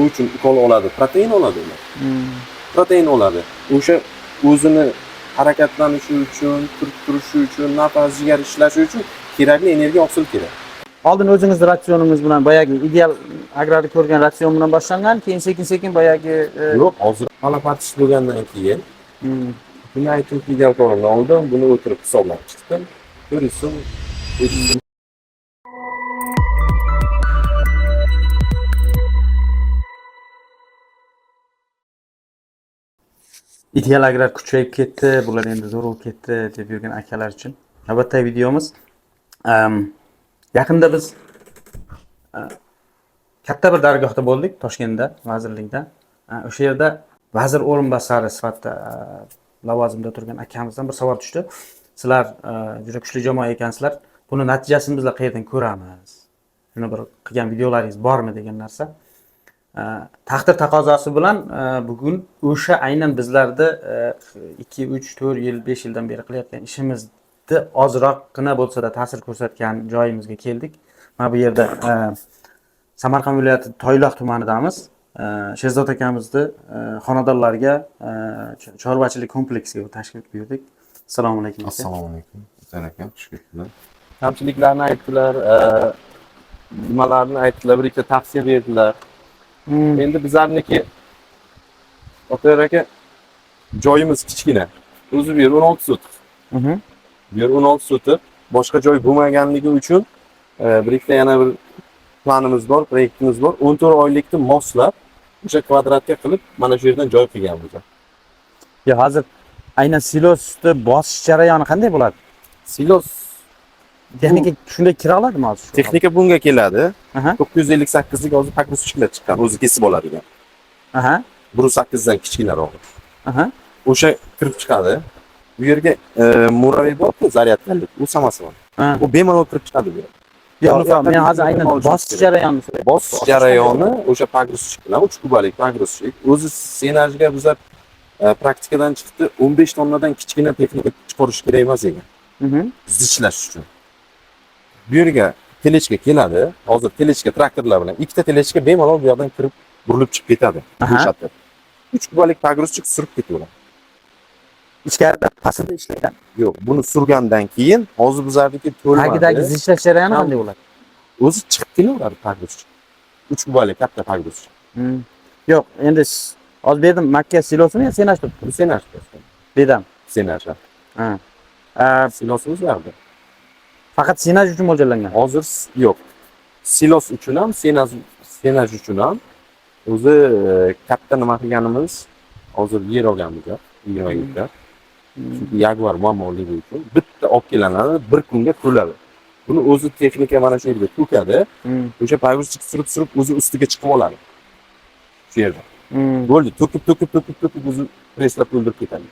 Uchun ukol oladi, protein oladi ular. Protein oladi. O'sha o'zini harakatlanishi uchun, turib turishi uchun, nafas, jigar ishlashi uchun kerakli energiya oqsil kerak. Oldin o'zingiz ratsioningiz bilan boyagi ideal agrarni ko'rgan ratsion bilan boshlangan, keyin sekin-sekin boyagi Yo'q, hozir malapatish bo'lgandan keyin buni aytib ideal ko'rimni oldim, buni o'tirib hisoblab chiqdim. 400 so'm, 500 so'm. Ideal agrar kuchayib ketdi, bular endi zo'r bo'lib ketdi deb yurgan akalar uchun navbatdagi videomiz. Yaqinda biz katta bir dargohda bo'ldik Toshkentda, vazirlikda. O'sha yerda vazir o'rinbosari sifatida lavozimda turgan akamizdan bir savol tushdi. Sizlar juda kuchli jamoa ekansizlar. Buni natijasini bizlar qayerdan ko'ramiz? Shuni bir qilgan videolaringiz bormi degan narsa. Taqdir taqozosi bilan bugun o'sha aynan bizlarni 2, 3, 4 yil, 5 yildan beri qilayotgan ishimizni ozroqgina bo'lsa-da ta'sir ko'rsatgan joyimizga keldik. Mana bu yerda Samarqand viloyati Toyloq tumanidamiz. Sherzod akamizni xonadonlariga chorvachilik kompleksiga tashrif buyurdik. Assalomu alaykum aka. Assalomu alaykum. Husan aka, xush kelibsizlar. Kamchiliklarni aytdilar, nimalarni aytdilar, bir ikkita tavsiya berdilar. Endi bizlarniki Otayor aka, joyimiz kichkina. O'zi bu yer 16 sotix. Bu yer 16 sotix. Boshqa joy bo'lmaganligi uchun bir ikkita yana bir planimiz bor, proyektimiz bor. 14 oylikni moslab o'sha kvadratga qilib mana shu yerdan joy qilganmiz. Yo, hozir aynan silosni bosish jarayoni qanday bo'ladi? Silos Texnika shunday kira oladimi hozir? Texnika bunga keladi. Aha. 958lik hozir погрузчик lar chiqqan, o'zi kesib oladigan. 1.8 dan kichkinarog'i. O'sha kirib chiqadi. Bu yerga муравей bor-ku, zaryadkalik, u samosval. U bemalol kirib chiqadi bu yerga. Yo'q, Uni yo'q, faqat men hozir aynan olishimiz bosish kerak. jarayonini so'rayapman. Bosish jarayoni o'sha погрузчик bilan, 3 kubalik погрузчик. O'zi senajga bizlar praktikadan chiqdi, 15 tonnadan kichkina texnika chiqarish kerak emas ekan. Zichlash uchun. Bu yerga тележка keladi. Hozir тележка traktorlar bilan ikkita тележка bemalol bu yoqdan kirib burilib chiqib ketadi. Bo'shatib. 3 kubalik погрузчик surib ketaveradi. Ichkarida pastida ishlaydi. Yo'q, buni surgandan keyin hozir bizlarniki to'lmadi. Tagidagi zichlash jarayoni qanday bo'ladi? O'zi chiqib kelaveradi погрузчик. 3 kubalik katta погрузчик. Yo'q, endi hozir berdim makka silosimi yo senaj turibdi? Bu senaj. Bedam. Senaj. Ha. Silos o'zlarida. Faqat senaj uchun mo'ljallangan. Hozir yo'q. Silos uchun ham, senaj uchun ham o'zi katta nima qilganimiz hozir yer olganmiz, 20 gektar. Chunki Jaguar muammoligi uchun bitta olib kelinadi, bir kunga to'ladi. Buni o'zi texnika mana shu yerga to'kadi. O'sha погрузчик surib-surib o'zi ustiga chiqib oladi. Shu yerda. Bo'ldi, to'kib, to'kib, to'kib, to'kib o'zi presslab o'ldirib ketadi.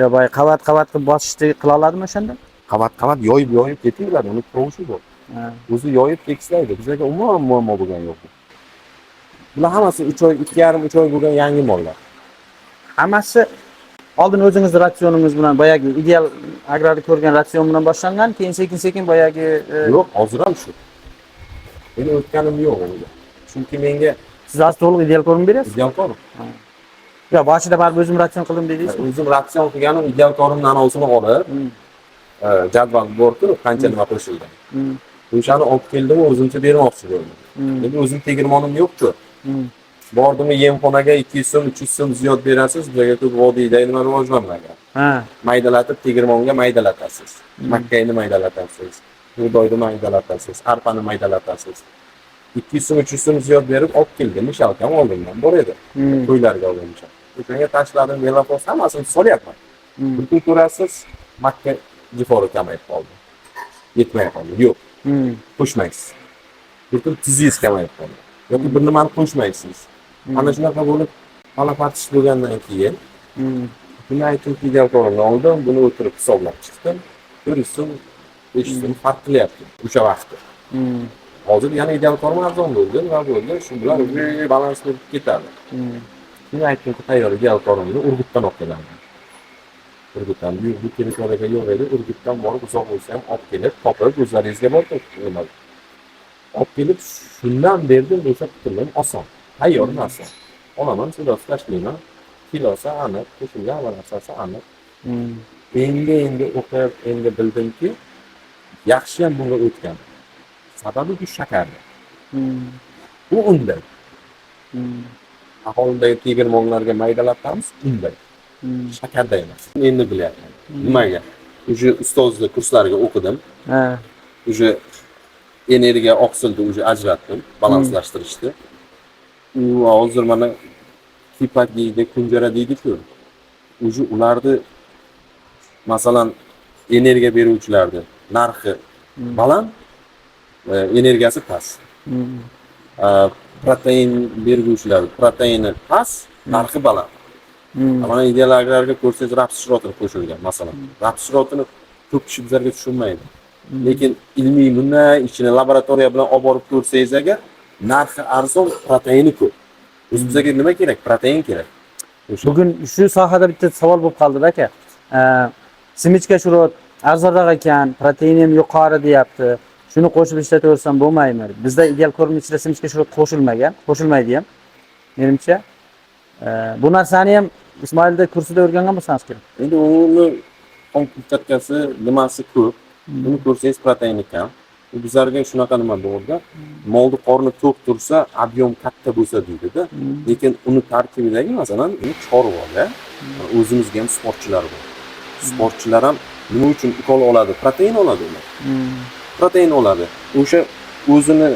Yo, boya qavat-qavat qilib bosishni qila oladimi o'shanda? Qavat-qavat yoyib-yoyib ketaveradi, uni tovushi bor. O'zi yoyib tekislaydi. Bizlarga umuman muammo bo'lgani yo'q. Bular hammasi 3 oy, 2,5 3 oy bo'lgan yangi mollar. Hammasi oldin o'zingiz ratsioningiz bilan boyagi ideal agrarni ko'rgan ratsion bilan boshlangan, keyin sekin-sekin boyagi Yo'q, hozir ham shu. Meni o'tganim yo'q unga. Chunki menga siz hozir to'liq ideal ko'rim beryapsiz? Ideal korim. Yo, boshida baribir o'zim ratsion qildim dedingiz. O'zim ratsion qilganim ideal korimni anonsini olib, jadval bor-ku, qancha nima qo'shilgan. O'shani olib keldim, o'zimcha bermoqchi bo'ldim. Endi o'zim tegirmonim yo'q-ku. Bordimi yemxonaga 200 so'm, 300 so'm ziyod berasiz, bizlarga ko'p vodiyda nima rivojlanmagan. Maydalatib tegirmonga maydalatasiz. Makkayni maydalatasiz, bug'doyni maydalatasiz, arpani maydalatasiz. 200 so'm, 300 so'm ziyod berib olib keldim, мешалка m oldimdan bor edi. To'ylarga olgan мешалка. O'shanga tashladim, velopos hammasini solyapman. Bir kun ko'rasiz, makka jifori kamayib qoldi. Yetmay qoldi. Yo'q, qo'shmaysiz. Bir kun tuzingiz kamayib qoldi. Yoki bir nimani qo'shmaysiz. Ana shunaqa bo'lib malapatish bo'lgandan keyin buni aytib ideal ko'rimni oldim, buni o'tirib hisoblab chiqdim. 400 so'm, 500 so'm farq qilyapti o'sha vaqtda. Hozir yana ideal ko'rim arzon bo'ldi, nima bo'ldi? Shu bilan уже balans bo'lib ketadi. Shuni aytdim, tayyor ideal ko'rimni Urgutdan olib kelaman. Urgutdan bu territoriyaga yo'q edi. Urgutdan borib uzoq bo'lsa ham olib kelib, topib o'zlaringizga bor nima. Olib kelib shundan berdim, o'sha qutuldim oson. Tayyor narsa. Olaman, suvda tashlayman. Kilosi aniq, qo'shilgan hamma narsasi aniq. Endi o'qib, endi bildimki, yaxshi ham bunga o'tgan. Sababi bu shakarda. Bu unday. Aholidagi tegirmonlarga maydalatamiz, unday. Shakarda emas. Endi bilyapman. Nimaga? Уже ustozni kurslariga o'qidim. Уже energiya oqsilni уже ajratdim, balanslashtirishdi. U hozir mana kipak deydi, kunjara deydi-ku. Уже ularni, masalan, energiya beruvchilarni narxi baland, energiyasi past. Protein berguvchilar proteini past, narxi baland. Mana Ideal Agrarga ko'rsangiz, raps shirotini qo'shilgan, masalan. Raps shirotini ko'p kishi bizlarga tushunmaydi. Lekin ilmiy bunday ichini laboratoriya bilan olib borib ko'rsangiz agar, narxi arzon, proteini ko'p. O'zi bizga nima kerak? Protein kerak. O'sha. Bugun shu sohada bitta savol bo'lib qoldi aka. Семечка shurot arzonroq ekan, proteini ham yuqori deyapti. Shuni qo'shib ishlataversam bo'lmaydimi? Bizda Ideal Korm ichida семечка shurot qo'shilmagan, qo'shilmaydi ham. Menimcha. Bu narsani ham Ismoilda kursida o'rgangan bo'lsangiz kerak. Endi uni qon клетчатка si nimasi ko'p. Buni ko'rsangiz, proteini kam. U bizlarga shunaqa nima bo'ldi. Molni qorni to'q tursa, объем katta bo'lsa deydi-da. Lekin uni tarkibidagi, masalan, uni chorvaga o'zimizga ham sportchilar bor. Sportchilar ham nima uchun ukol oladi? Protein oladi ular. Protein oladi. O'sha o'zini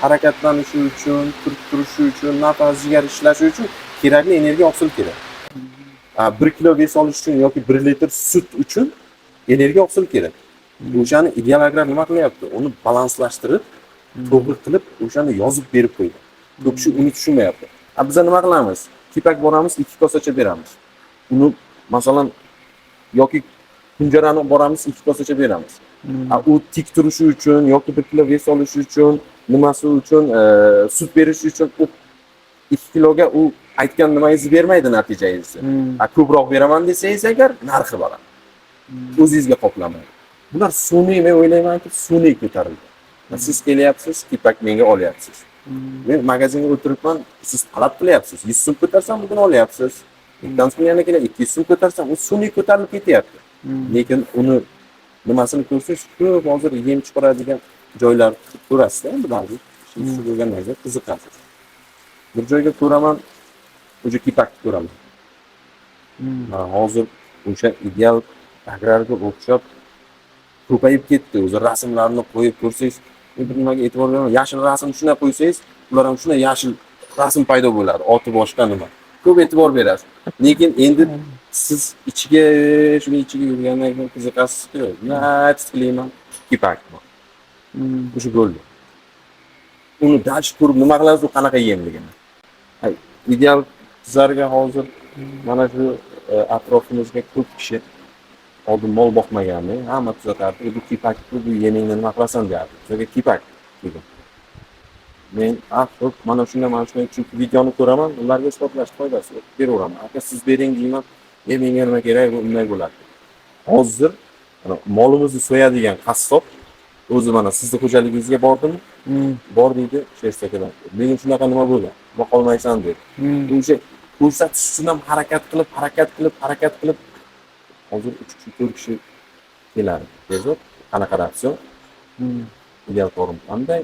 harakatlanishi uchun, turib turishi uchun, nafas, jigar ishlashi uchun kerakli energiya oqsil kerak. 1 kilo вес olish uchun yoki 1 litr sut uchun energiya oqsil kerak. O'shani Ideal Agrar nima qilyapti? Uni balanslashtirib, to'g'ri qilib, o'shani yozib berib qo'ygan. Ko'p kishi uni tushunmayapti. A biza nima qilamiz? Kipak boramiz, 2 kosacha beramiz. Uni, masalan, yoki kunjarani boramiz, 2 kosacha beramiz. A u tik turishi uchun yoki 1 kilo вес olishi uchun, nimasi uchun, sut berishi uchun u 2 kiloga u aytgan nimangizni bermaydi, natijangizni. A ko'proq beraman desangiz agar, narxi baland. O'zingizga qoplamaydi. Bular sun'iy, men o'ylaymanki, sun'iy ko'tarildi. Siz kelyapsiz, kipak menga olyapsiz. Men magazinga o'tiribman, siz talab qilyapsiz. 100 so'm ko'tarsam, bugun olyapsiz. Ertan so'ng yana keladi, 200 so'm ko'tarsam, u sun'iy ko'tarilib ketyapti. Lekin uni nimasini ko'rsangiz, ko'p hozir yem chiqaradigan joylar ko'rasizda, endi ba'zi shu bo'lgandan keyin qiziqasiz. Bir joyga ko'raman, o'sha kipakni ko'raman. Ha, hozir o'sha Ideal Agrarga o'xshab ko'payib ketdi. O'zi rasmlarni qo'yib ko'rsangiz, men bir nimaga e'tibor beraman. Yashil rasm shunday qo'ysangiz, ular ham shunday yashil rasm paydo bo'ladi. Oti boshqa nima. Ko'p e'tibor berasiz. Lekin endi siz ichiga, shuni ichiga yurgandan keyin qiziqasiz-ku. Na, titklayman. Kipak bor. O'sha bo'ldi. Uni дальше ko'rib nima qilasiz, u qanaqa yemligini. Ay, Ideal sizlarga hozir mana shu atrofimizga ko'p kishi oldin mol boqmaganni hamma tuzatardi. "E, bu kipak, bu yemingni nima qilasan?" derdi. Sizlarga kipak degan. Men ah, xo'p, mana shunday, mana shunday, chunki videoni ko'raman, ularga isbotlash foydasi yo'q. Beraveraman. "Aka, siz bering", deyman. "E, menga nima kerak, bu unday bo'ladi." Hozir mana molimizni so'yadigan qassob o'zi mana sizni xo'jaligingizga bordimi? "Bor", deydi, Shersakadan. "Lekin shunaqa nima bo'lgan? Boqolmaysan", dedi. O'sha ko'rsatish uchun ham harakat qilib, harakat qilib, harakat qilib hozir 3 kishi, 4 kishi keladi. Bezor, qanaqa ratsion? Ideal Korm qanday?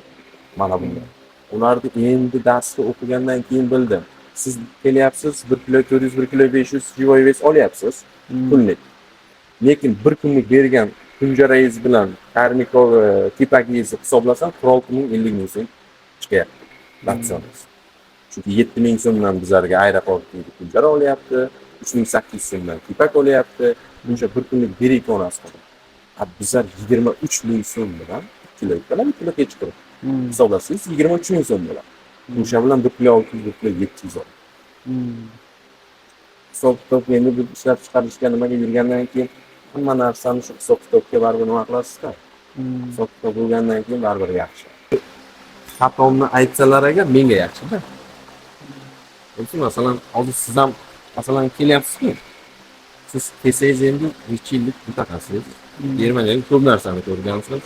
Mana bunday. Ularni endi darsda o'qigandan keyin bildim. Siz kelyapsiz, 1 kilo 400, 1 kilo 500 живой вес olyapsiz kunlik. Lekin bir kunlik bergan kunjarangiz bilan karnikov kipagingizni hisoblasam, 46 ming, 50 ming so'm chiqyapti ratsioningiz. Chunki 7 ming so'mdan bizlarga aeroport deydi kunjara olyapti, 3800 so'mdan kipak olyapti. O'sha bir kunlik bir ikkonasi qoladi. A bizlar 23 ming so'm bilan 2 kilo ikkalam, 2 kilo kechqurun. Hisoblasangiz 23 ming so'm bo'ladi. O'sha bilan 1 kilo 600, 1 kilo 700 oladi. Hisob kitob endi bir ishlab chiqarishga nimaga yurgandan keyin hamma narsani shu hisob kitobga baribir nima qilasizda. Hisob kitob bo'lgandan keyin baribir yaxshi. Xatomni aytsalar agar, menga yaxshi-da. O'zi masalan, hozir siz ham masalan kelyapsiz-ku. Siz kelsangiz, endi necha yillik mutaxassis, Germaniyada ko'p narsani ko'rgansiz.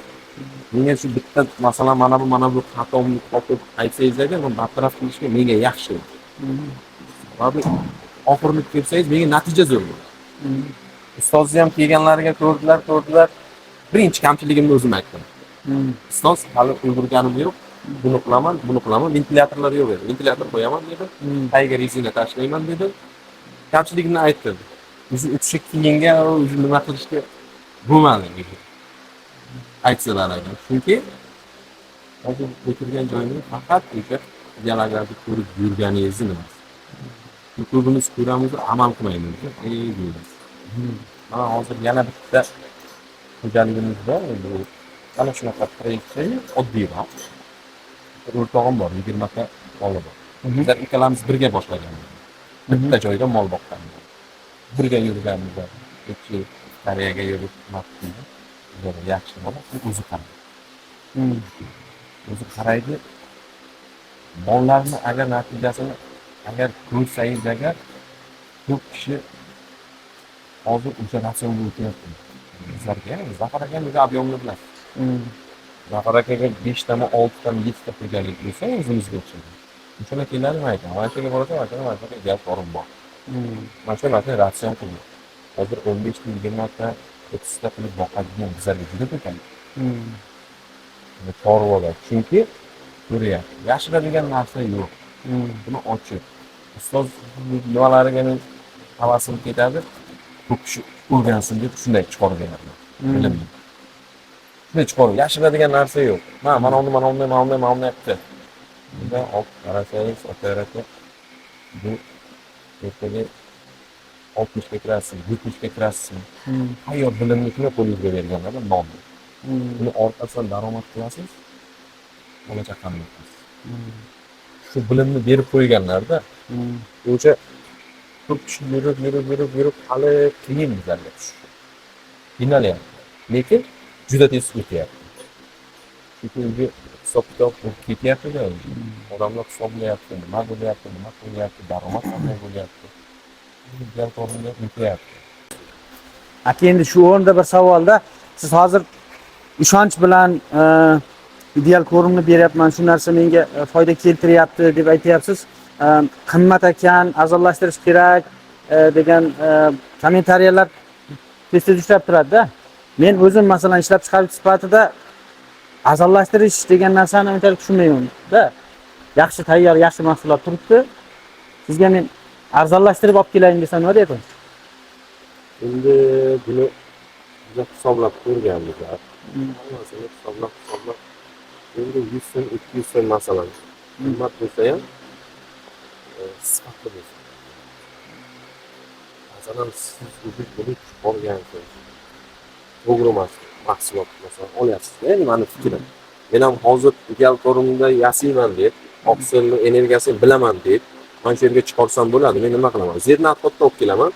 Menga shu bitta masalan mana bu xatomni topib aytsangiz agar, men bartaraf qilishga menga yaxshi. Sababi oxirini ko'rsangiz, menga natija zo'r bo'ladi. Ustozni ham kelganlariga ko'rdilar. Birinchi kamchiligimni o'zim aytdim. Ustoz, hali ulgurganim yo'q. Buni qilaman, buni qilaman. Ventilyatorlar yo'q edi. Ventilyator qo'yaman dedim. Tagiga rezina tashlayman dedim. Kamchiligimni aytdim. O'zi o'sha keyinga o'zi nima qilishga bo'lmadi. Aytsalar agar. Chunki hozir o'tirgan joyimda faqat o'sha ideallarni ko'rib yurganingizni nimasi. Ko'pimiz ko'ramiz, amal qilmaymiz. Ey deymiz. Mana hozir yana bitta xo'jaligimiz bor. Endi u mana shunaqa proyektda oddiyroq. Bir o'rtog'im bor, 20 ta moli bor. Bizlar ikkalamiz birga boshlaganmiz. Bitta joyda mol boqqanmiz. Birga yurganmiz. Ikki Koreyaga yurib, nima qildik. Yaxshi bola, u o'zi qaraydi. O'zi qaraydi. Mollarni agar natijasini agar ko'rsangiz agar, ko'p kishi hozir o'sha ratsionga o'tyapti. Bizlarga ham, Zafar aka ham o'zi объем ni bilasiz. Zafar akaga 5 tami, 6 tami, 7 ta xo'jalik bo'lsa, o'zimizga o'xshagan. O'shalar keladi, man aytaman, mana shu yerga borasan, mana shu mana shu ideal torim bor. Mana shu ratsion qilma. Hozir 15 ta, 20 ta, 30 ta qilib boqadigan bizlarga juda ko'p. Chorvalar. Chunki ko'ryapti. Yashiradigan narsa yo'q. Buni ochiq. Ustoz nimalariga men havasim ketadi. Ko'p kishi o'rgansin deb shunday chiqarib beradi. Bilimni. Shunday chiqarib, yashiradigan narsa yo'q. Mana uni, mana unday, mana unday, mana unday qildi. Bunda olib qarasangiz, Otayor aka, bu ertaga 60 ga kirasiz, 70 ga kirasiz. Tayyor bilimni shunday qo'lingizga berganlar nonni. Buni orqasidan daromad qilasiz, bola chaqani boqasiz. Shu bilimni berib qo'yganlarda, o'sha ko'p kishi yurib, yurib, yurib, yurib hali qiyin bizlarga tushish. Qiynalyapti. Lekin juda tez o'tyapti. Chunki уже hisob kitob bo'lib ketyapti-da. Odamlar hisoblayapti, nima bo'lyapti, nima qilyapti, daromad qanday bo'lyapti. Ideal o'tyapti. Aka, endi shu o'rinda bir savolda, siz hozir ishonch bilan ideal ko'rimni beryapman, shu narsa menga foyda keltiryapti deb aytyapsiz. Qimmat ekan, arzonlashtirish kerak degan kommentariyalar tez tez uchrab turadi-da. Men o'zim masalan ishlab chiqaruvchi sifatida arzonlashtirish degan narsani unchalik tushunmayman-da. Yaxshi tayyor, yaxshi mahsulot turibdi. Sizga men arzonlashtirib olib kelayin desam nima deyapsiz? Endi buni biz hisoblab ko'rganmiz. Hammasini hisoblab hisoblab endi 100 so'm, 200 so'm masalan qimmat bo'lsa ham sifatli bo'lsin. Masalan, siz o'zi buni chiqargansiz. To'g'ri emas mahsulot masalan olyapsiz. Endi mani fikrim. Men ham hozir ideal ko'rimda yasayman deb, oqsilni energiyasini bilaman deb, mana shu yerga chiqarsam bo'ladi. Men nima qilaman? Зерноотход da olib kelaman,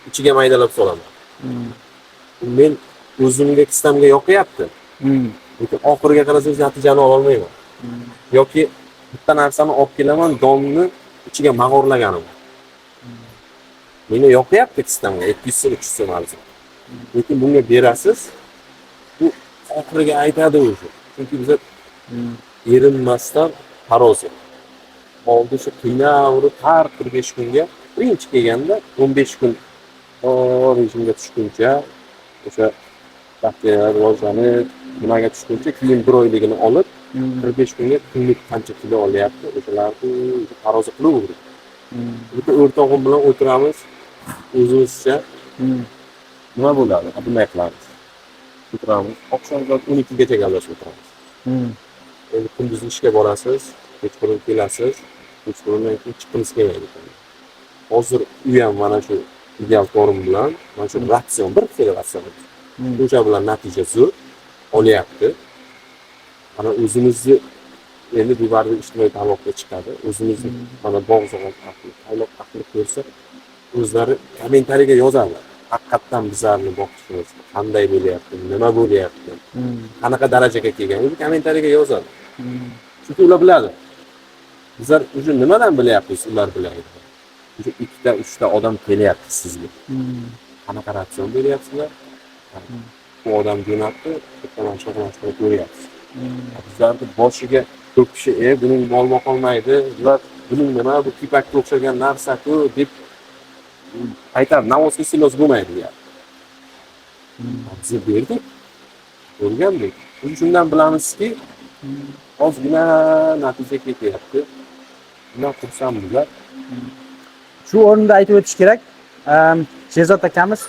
ichiga maydalab solaman. Men o'zimga kistamga yoqyapti. Lekin oxiriga qarasangiz natijani ololmayman. Yoki bitta narsani olib kelaman, donni ichiga mag'orlaganim. Meni yoqyapti kistamga 200 so'm, 300 so'm arzon. Lekin bunga berasiz, bu oxiriga aytadi o'zi. Chunki biza erinmasdan tarozi. Oldi shu qiynaverib har 45 kunga birinchi kelganda 15 kun to rejimga tushguncha, o'sha bakteriyalar rivojlanib nimaga tushguncha, keyin bir oyligini olib 45 kunga kunlik qancha kilo olyapti, o'shalarni tarozi qilaverdik. Bitta o'rtog'im bilan o'tiramiz, o'zimizcha nima bo'ladi, bunday qilamiz, o'tiramiz oqshom soat 12gacha gaplashib o'tiramiz. Endi kunduz ishga borasiz, kechqurun kelasiz, kechqurundan keyin chiqqingiz kelmaydi. Hozir u ham mana shu ideal korim bilan, mana shu ratsion, bir xil ratsion, o'sha bilan natija zo'r olyapti. Mana o'zimizni endi bu baribir ijtimoiy tarmoqda chiqadi, o'zimizni mana bog' ahli, tayloq ahli ko'rsa, o'zlari kommentariyaga yozadi: haqiqatdan bizlarni boqishimiz qanday bo'lyapti, nima bo'lyapti, qanaqa darajaga kelgan, o'zi kommentariyaga yozadi. Chunki ular biladi, bizlar уже nimadan bilyapmiz, ular biladi. Уже ikkita uchta odam kelyapti sizga, qanaqa ratsion beryapsizlar. Bu odam jo'natdi, bittadan shug'ullanishni ko'ryapsiz. Bizlarni boshiga ko'p kishi buning mol boqolmaydi, bular buning nima bu kipakka o'xshagan narsa-ku deb aytadi. Навозный silos bo'lmaydi deyapti. Biz berdik, ko'rgandik. Biz shundan bilamizki, ozgina natija ketyapti. Bundan xursandmiz. Shu o'rinda aytib o'tish kerak, Sherzod akamiz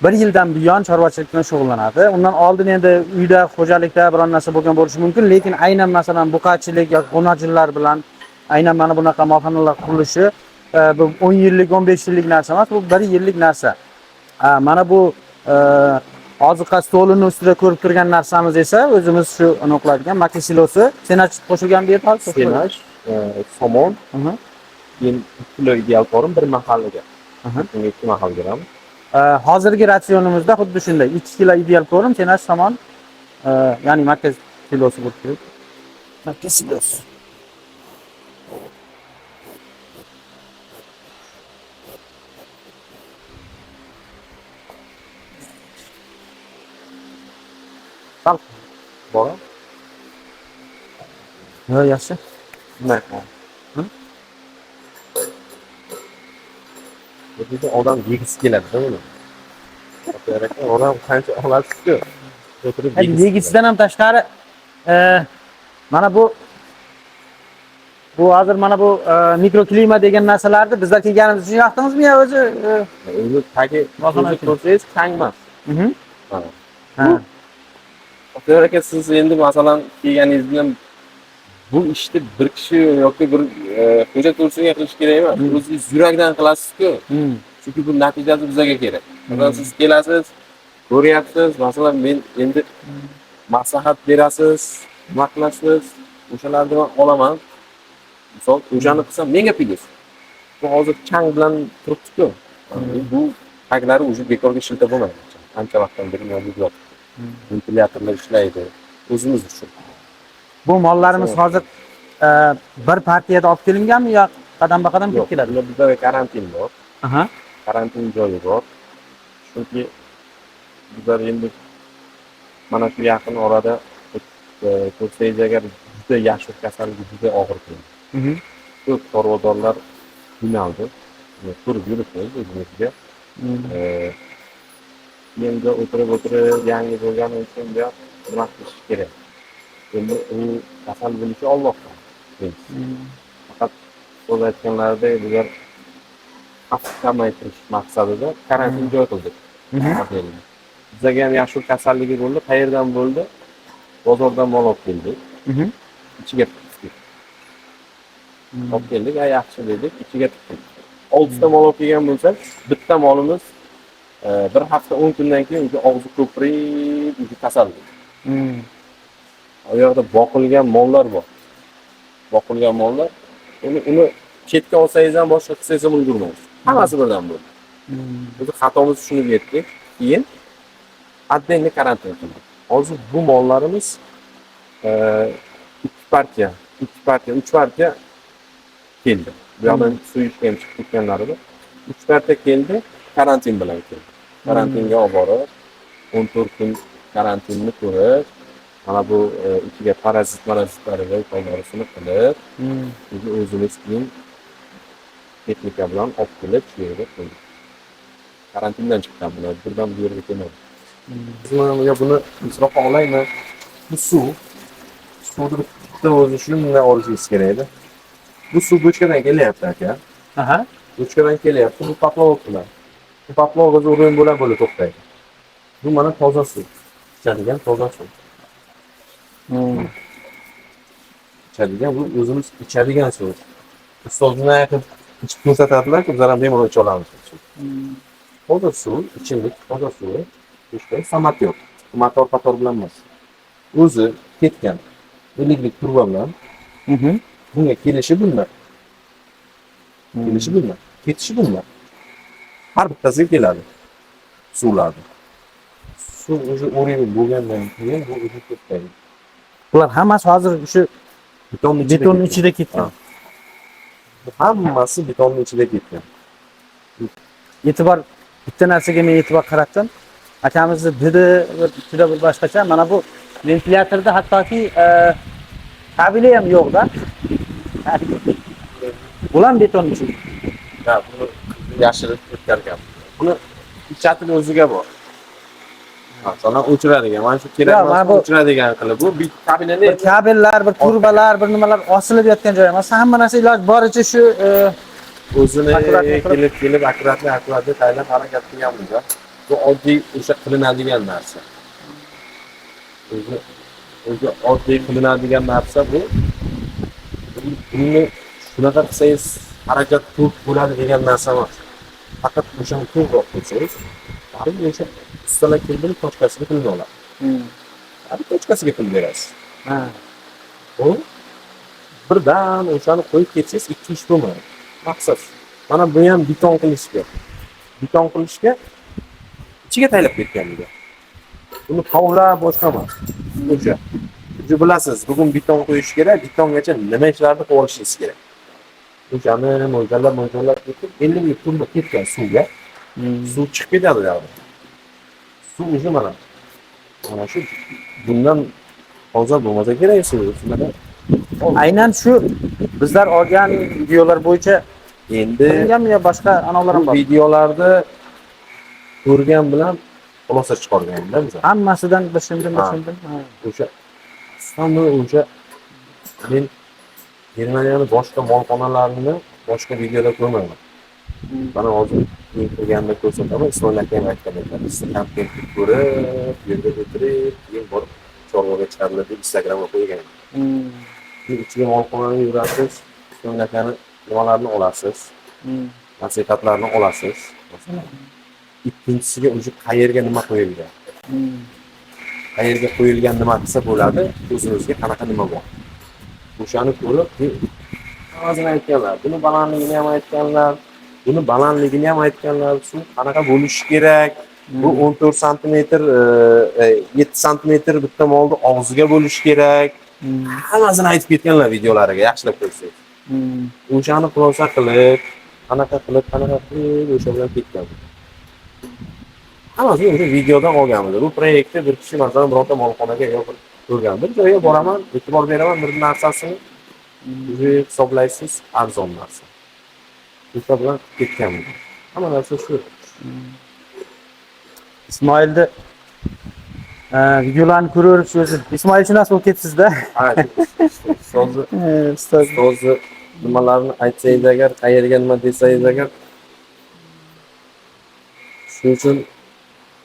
bir yildan buyon chorvachilik bilan shug'ullanadi. Undan oldin endi uyda, xo'jalikda biron narsa bo'lgan bo'lishi mumkin, lekin aynan masalan buqachilik yoki g'unajinlar bilan aynan mana bunaqa molxonalar qurilishi bu 10 yillik, 15 yillik narsa emas, bu 1 yillik narsa. Mana bu oziqa stolini ustida ko'rib turgan narsamiz esa o'zimiz shu anaqa qiladigan maka silosi, senaj qo'shilgan bu yerda hozir. Senaj, somon, keyin 2 kilo ideal korm bir mahalliga. Bunga 2 mahal beramiz. Hozirgi ratsionimizda xuddi shunday 2 kilo ideal korm, senaj, somon, ya'ni maka silosi bo'lib turibdi. Maka silosi. Sal Bor. Yo'q, yaxshi. Bunday. Bu yerda odam yegisi keladi-da buni. Odam qancha olasiz-ku. O'tirib yegisi Yegisidan ham tashqari, mana bu hozir mana bu mikroklima degan narsalarni bizlar kelganimiz uchun yoqdingizmi yo o'zi? O'zi tagi Molxona o'zi ko'rsangiz tang emas. Ha. Ha. Baxtiyor aka, siz endi masalan kelganingiz bilan bu ishni bir kishi yoki bir xo'ja to'rsinga qilish kerak emas. O'zingiz yurakdan qilasiz-ku. Chunki bu natijasi bizga kerak. Masalan, siz kelasiz, ko'ryapsiz, masalan, men endi maslahat berasiz, nima qilasiz, o'shalarni men olaman. Misol, o'shani qilsam menga plyus. Bu hozir chang bilan turibdi-ku. Bu taglari уже bekorga shilta bo'lmaydi. Ancha vaqtdan beri yonib yotibdi. Ventilyatorlar ishlaydi. O'zimiz uchun. Bu mollarimiz hozir bir partiyada olib kelinganmi yo qadam-ba-qadam kirib keladi? Yo'q, bizda karantin bor. Karantin joyi bor. Chunki bizlar endi mana shu yaqin orada ko'rsangiz agar juda yaxshi kasalligi juda og'ir keldi. Ko'p chorvadorlar qiynaldi. Ko'rib yuribmiz o'zimizga. Endi o'tirib yangi bo'lgani uchun bu yoq nima qilish kerak. Endi u kasal bo'lishi Allohdan. Faqat so'z aytganlaridek bular xavf kamaytirish maqsadida karantin joy qildik. Bizga ham yaxshi kasalligi bo'ldi. Qayerdan bo'ldi? Bozordan mol olib keldik. Ichiga tiqdik. Olib keldik, yaxshi dedik, ichiga tiqdik. 6 ta mol olib kelgan bo'lsak, bitta molimiz bir hafta 10 kundan keyin o'zi og'zi ko'prib, o'zi kasal bo'ldi. U yoqda boqilgan mollar bor. Boqilgan mollar, uni chetga olsangiz ham, boshqa qilsangiz ham ulgurmaysiz. Hammasi birdan bo'ldi. O'zi xatomizni tushunib yetdik. Keyin отдельно karantin qildik. Hozir bu mollarimiz 2 partiya, 3 partiya keldi. Bu yoqdan suyishga ham chiqib ketganlarida 3 partiya keldi, karantin bilan keldi. Karantinga olib borib, 14 kun karantinni ko'rib, mana bu ichiga parazitlariga to'g'risini qilib, o'zimiz keyin texnika bilan olib kelib shu yerga qo'ydik. Karantindan chiqqan bular, birdan bu yerga kelmadi. Biz yo buni isrof olaymi? Bu suv, suvni bitta o'zi shunday olishingiz kerak edi. Bu suv bochkadan kelyapti aka. Bochkadan kelyapti, bu поплавок bilan. Bu поплавок o'zi urin bo'la bo'la to'xtaydi. Bu mana toza suv. Ichadigan toza suv. Ichadigan, bu o'zimiz ichadigan suv. Ustoz bunday qilib ichib ko'rsatadilar-ku, bizlar ham bemalol icha olamiz. Toza suv, ichimlik toza suvi. Bochka samat yo'q. Motor pator bilan emas. O'zi ketgan elektrik turba bilan bunga kelishi bundan. Kelishi bundan, ketishi bundan. Har bittasiga keladi suvlarni. Suv o'zi o'rayib bo'lgandan keyin bu o'zi to'xtaydi. Bular hammasi hozir shu betonni betonni ichida ketgan. Hammasi betonni ichida ketgan. E'tibor, bitta narsaga men e'tibor qaratdim. Akamizni didi juda bir boshqacha. Mana bu ventilyatorda hattoki kabeli ham yo'q-da. Bular beton uchun. Ha, buni yashirib o'tkazgan. Buni chatini o'ziga bor. Masalan, o'chiradigan, mana shu kerak Yo'q, mana emas, bu- o'chiradigan qilib bu bit kabinani Bir kabellar, bir turbalar, bir nimalar osilib yotgan joy emas. Hamma narsa iloj boricha shu o'zini Akkuratni qilib- kelib kelib akkuratli akkuratli tayyorlab harakat qilganmiz. Bu oddiy o'sha qilinadigan narsa. O'zi oddiy qilinadigan narsa bu. Buni shunaqa qilsangiz harakat ko'p bo'ladi degan narsa emas. Faqat o'shani ko'proq qilsangiz, baribir o'sha ustalar kelib tochkasiga pulni oladi. Baribir tochkasiga pul berasiz. Ha. Bu birdan o'shani qo'yib ketsangiz ikki ish bo'lmaydi. Maqsad shu. Mana bu ham beton qilishga. Beton qilishga ichiga taylab ketganligi. Buni tovlab boshqa emas. O'sha. O'sha bilasiz, bugun beton qo'yish kerak, betongacha nima ishlarni qilib olishingiz kerak. O'shani mo'ljallab mo'ljallab ketib, endi bu turba ketgan suvga, suv chiqib ketadi u yoqda. Suv уже mana. Mana shu bundan toza bo'lmasa kerak suv. Shunaqa. Aynan shu bizlar olgan videolar bo'yicha Endi qilinganmi yo boshqa anavlar ham bu bor? videolarda ko'rgan bilan xulosa chiqarganda biz. Hammasidan bir shundan bir Ha. shundan. Ha. O'sha aslida o'sha men Germaniyani boshqa molxonalarini boshqa videoda ko'rmayman. Mana hozir men kirganda ko'rsataman, Ismoil aka ham aytgan edilar. Sizni kontentni ko'rib, bu yerga o'tirib, keyin borib chorvaga chiqadilar deb Instagramga qo'ygan. Bu ichiga molxonani yurasiz, Ismoil akani nimalarni olasiz, nasihatlarni olasiz. Masalan, ikkinchisiga уже qayerga nima qo'yilgan, qayerga qo'yilgan nima qilsa bo'ladi, o'zimizga qanaqa nima bor. O'shani ko'rib, hammasini aytganlar. Buni balandligini ham aytganlar, buni balandligini ham aytganlar, suv qanaqa bo'lishi kerak, bu 14 santimetr, 7 santimetr bitta molni og'ziga bo'lishi kerak. Hammasini aytib ketganlar videolariga, yaxshilab ko'rsangiz. O'shani xulosa qilib, qanaqa qilib, qanaqa qilib o'sha bilan ketgan. Hammasini o'sha videodan olganmiz. Bu proyektni bir kishi masalan birorta molxonaga yo bir ko'rgan. Bir joyga boraman, e'tibor beraman bir narsasini, уже hisoblaysiz arzon narsa. O'sha bilan ketgan. Hamma narsa shu. Ismoilni videolarni ko'raverib shu o'zi Ismoilshunos bo'lib ketibsiz-da. Ha, ustozni Ustoz. ustozni nimalarni aytsangiz agar, qayerga nima desangiz agar, shuning uchun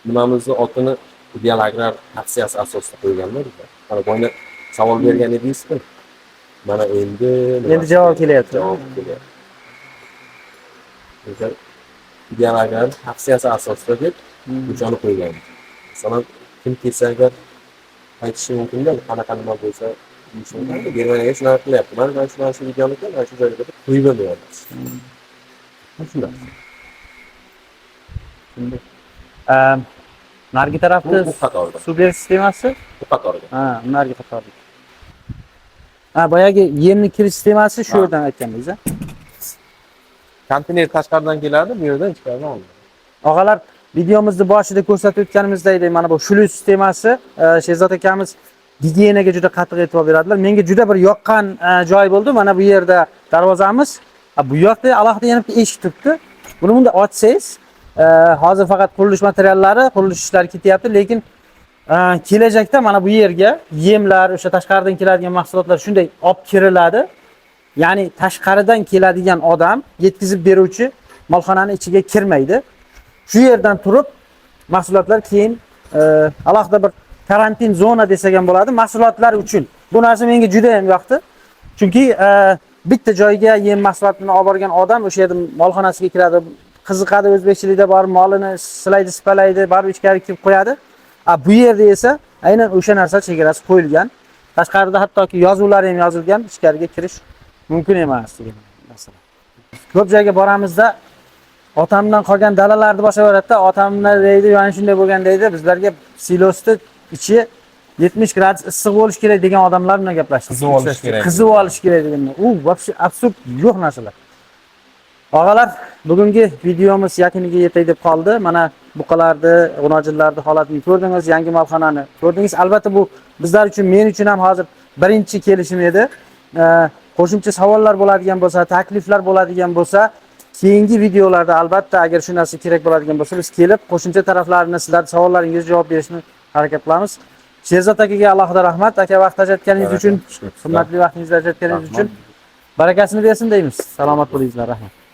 nimamizni otini ideal agrar aksiyasi asosida qo'yganlar bizlar. Mana boyna savol bergan edingiz-ku. Mana endi Endi javob kelyapti. Javob kelyapti. O'sha ideal agrar aksiyasi asosida deb o'shani qo'ygan. Masalan, kim kelsa agar aytishi mumkinda, qanaqa nima bo'lsa deyishi mumkin. Germaniyaga shunaqa qilyapti. Mana shu mana shu videoni mana shu joyga deb qo'yib ham beramiz. Shunday. Narigi tarafda Bu qatorda. suv berish sistemasi. Bu qatorda. Ha, narigi qatorda. Ha, boyagi yemni kirish sistemasi shu Ha. yerdan aytgandingiz, a? Konteyner tashqaridan keladi, bu yerdan ichkaridan olinadi. Og'alar, videomizni boshida ko'rsatib o'tganimizdek, mana bu shlyuz sistemasi, Sherzod akamiz gigiyenaga juda qattiq e'tibor beradilar. Menga juda bir yoqqan joy bo'ldi. Mana bu yerda darvozamiz. Ha, bu yoqda alohida yana bitta eshik turibdi. Buni bunday ochsangiz, hozir faqat qurilish materiallari, qurilish ishlari ketyapti, lekin kelajakda mana bu yerga yemlar, o'sha tashqaridan keladigan mahsulotlar shunday olib kiriladi. Ya'ni tashqaridan keladigan odam, yetkazib beruvchi molxonani ichiga kirmaydi. Shu yerdan turib mahsulotlar keyin alohida bir karantin zona desak ham bo'ladi mahsulotlar uchun. Bu narsa menga juda ham yoqdi. Chunki bitta joyga yem mahsulotini olib borgan odam o'sha yerda molxonasiga kiradi, qiziqadi, o'zbekchilikda borib molini silaydi, sipalaydi, baribir ichkari kirib qo'yadi. A bu yerda esa aynan o'sha narsa chegarasi qo'yilgan. Tashqarida hattoki yozuvlar ham yozilgan, ichkariga kirish mumkin emas degan narsalar. Ko'p joyga boramizda otamdan qolgan dalalarni bosaveradida, otamni deydi, mana shunday bo'lgan deydi, bizlarga silosni ichi 70 gradus issiq bo'lishi kerak degan odamlar bilan gaplashdik. Qizib olish kerak. Qizib olish kerak degan. U вообще absurd yo'q narsalar. Og'alar, bugungi videomiz yakuniga yetay deb qoldi. Mana buqalarni, g'unojillarni holatini ko'rdingiz, yangi molxonani ko'rdingiz. Albatta bu bizlar uchun, men uchun ham hozir birinchi kelishim edi. Qo'shimcha savollar bo'ladigan bo'lsa, takliflar bo'ladigan bo'lsa, keyingi videolarda albatta agar shu narsa kerak bo'ladigan bo'lsa, biz kelib qo'shimcha taraflarini, sizlar savollaringizga javob berishni harakat qilamiz. Sherzod akaga alohida rahmat. Aka, vaqt ajratganingiz uchun, qimmatli vaqtingizni ajratganingiz uchun barakasini bersin deymiz. Salomat bo'lingizlar, rahmat.